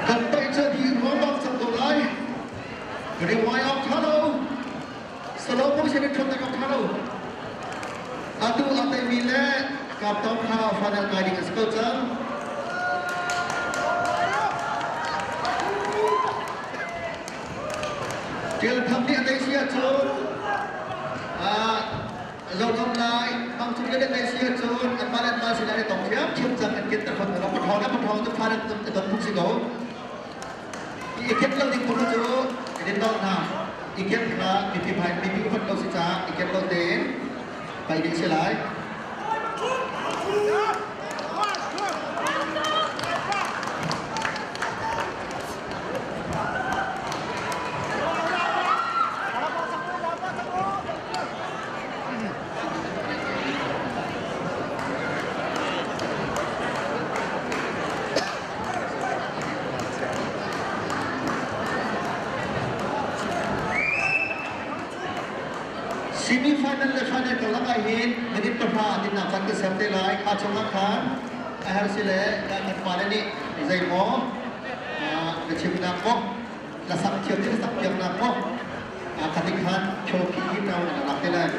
Kan paih cu a dih ruangmang cang ko lai. Riwai awk ṭha lo. Slow motion in ṭhutnak awk ṭha lo. Atu a teimi le kaptong kha final kai ding a si ko cang. Ṭial Thang nih a tei si ahcun zohzom lai mang cung le tei si ahcun anmah le anmah sinah i tong ṭhiamṭhiam cang an ken terfan lo paṭhawng le paṭhawng cu final i ton phung si ko. I ken lo ding phung cu i din hna. I ken kha mipi hmai mipi upat lo si caah i ken lo tein pai ding si lai. Semi-final le final karlak ah hin minute pahra dinnak caan kan ser te lai. Kha chungah khan a herh si le kan pale nih zeimaw na chimnak maw na sak thiam na sak piaknak maw khatik khan trophy hi ṭau na lak te lai.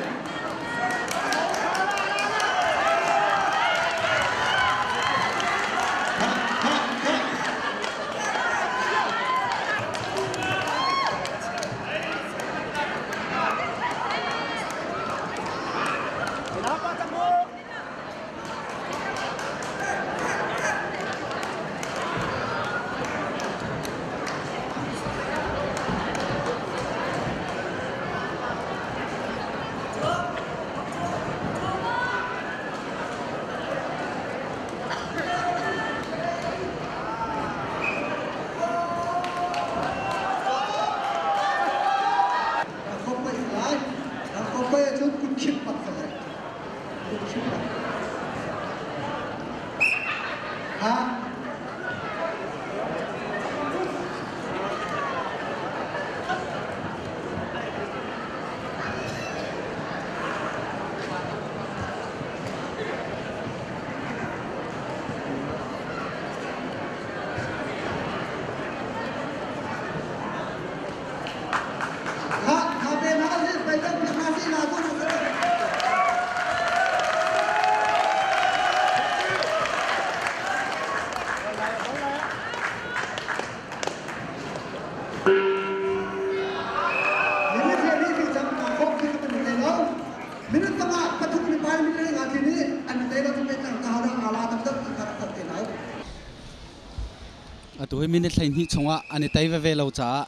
Atu hi minute 12 chungah an i tei veve lo caah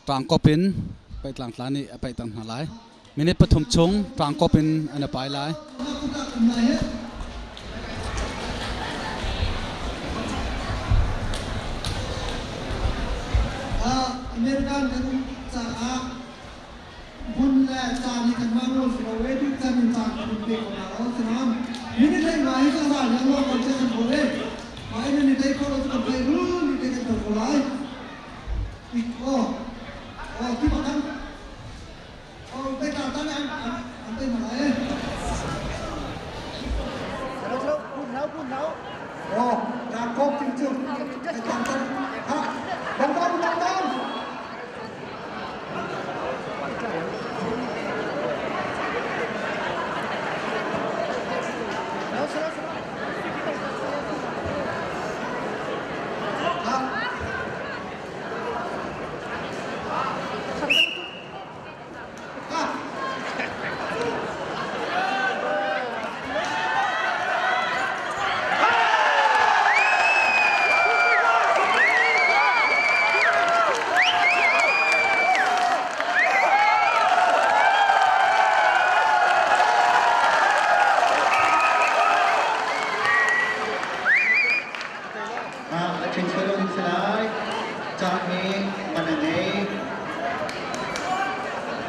ṭangkop in peitlangtla nih a peih hna lai. Minute pathum chung ṭangkop in an i pai lai. American kan caah hmun le caan hi kanmah nawl si lo e duh can in caan kan in pe ko hna lo sinam minute hlei nga hi cu a za liang ko che kan kawl e mah in ni tei kho lo cu kan thei ru ni te kan ko lai ik o o ti makan o pe ta ta an an te ma e o ta kop ting chu ta ta ha bang bang bang bang A ṭhin sual lo ding si lai. Caan hi man a ngei.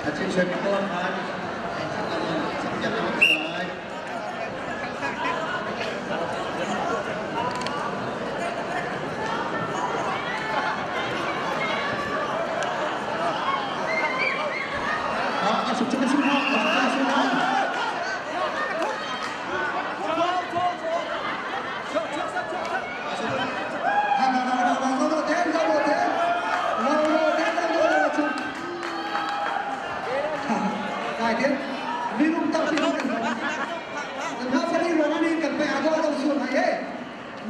A ṭhin sual mi paoh khan chak piak lo si lai. A suk cu ka sim hna, a suk cu ka sim hna.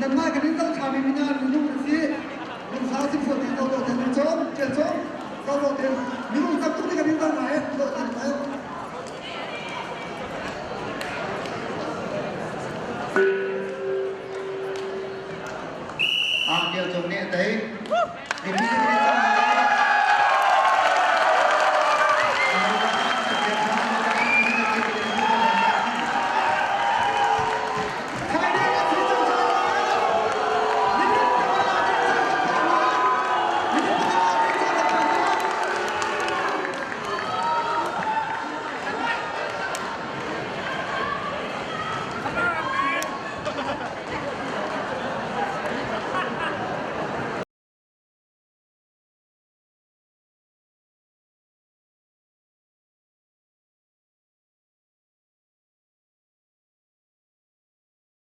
Nanmah kan in zohthami mina minung an si. Lungsau sifua te zo ten cawm ṭial cawm zo ten minung tam tuk nih kan in zoh ngai zo ten Ang Ṭial Cung nih a tei. Mipi nih kan in zoh.